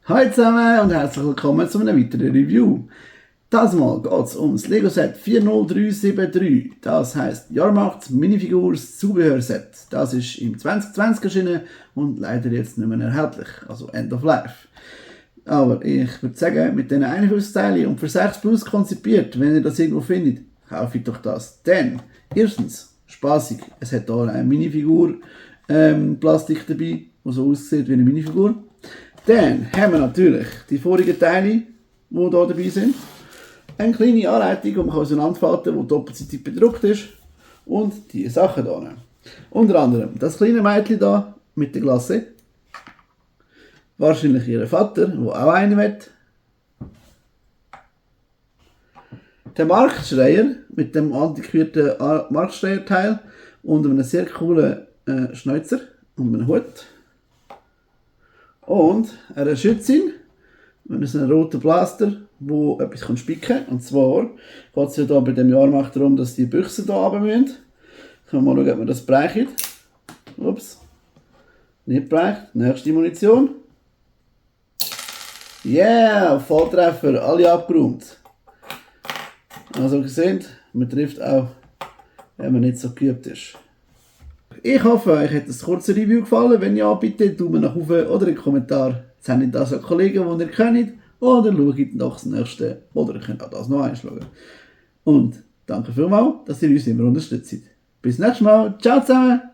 Hallo zusammen und herzlich willkommen zu einem weiteren Review. Das Mal geht es um das Lego Set 40373. Das heisst Jahrmarkt Minifigures Zubehörset. Das ist im 2020 erschienen und leider jetzt nicht mehr erhältlich, also End of Life. Aber ich würde sagen, mit diesen 51 Teilen und für 6 Plus konzipiert, wenn ihr das irgendwo findet, kauft doch das. Denn, erstens, spaßig, es hat hier eine Minifigur Plastik dabei, die so aussieht wie eine Minifigur. Dann haben wir natürlich die vorigen Teile, die hier dabei sind. Eine kleine Anleitung, die man auseinanderfalten kann, die doppelseitig bedruckt ist. Und diese Sachen hier. Unter anderem das kleine Mädchen hier mit der Glasse. Wahrscheinlich ihr Vater, der auch eine hat. Der Marktschreier mit dem antiquierten Marktschreierteil und einem sehr coolen Schnäuzer und einem Hut. Und eine Schützin mit einem roten Blaster, wo etwas spicken kann. Und zwar geht es ja hier bei dem Jahrmarkt darum, dass die Büchsen hier runter müssen. Können wir mal schauen, ob wir das brechen. Ups. Nicht brecht. Nächste Munition. Yeah! Volltreffer. Alle abgeräumt. Also gesehen, man trifft auch, wenn man nicht so geübt ist. Ich hoffe, euch hat das kurze Review gefallen. Wenn ja, bitte Daumen nach oben oder einen Kommentar. Sendet das an Kollegen, die ihr kennt. Oder schaut noch das nächste. Oder ihr könnt auch das noch einschauen. Und danke vielmals, dass ihr uns immer unterstützt. Bis nächstes Mal. Ciao zusammen!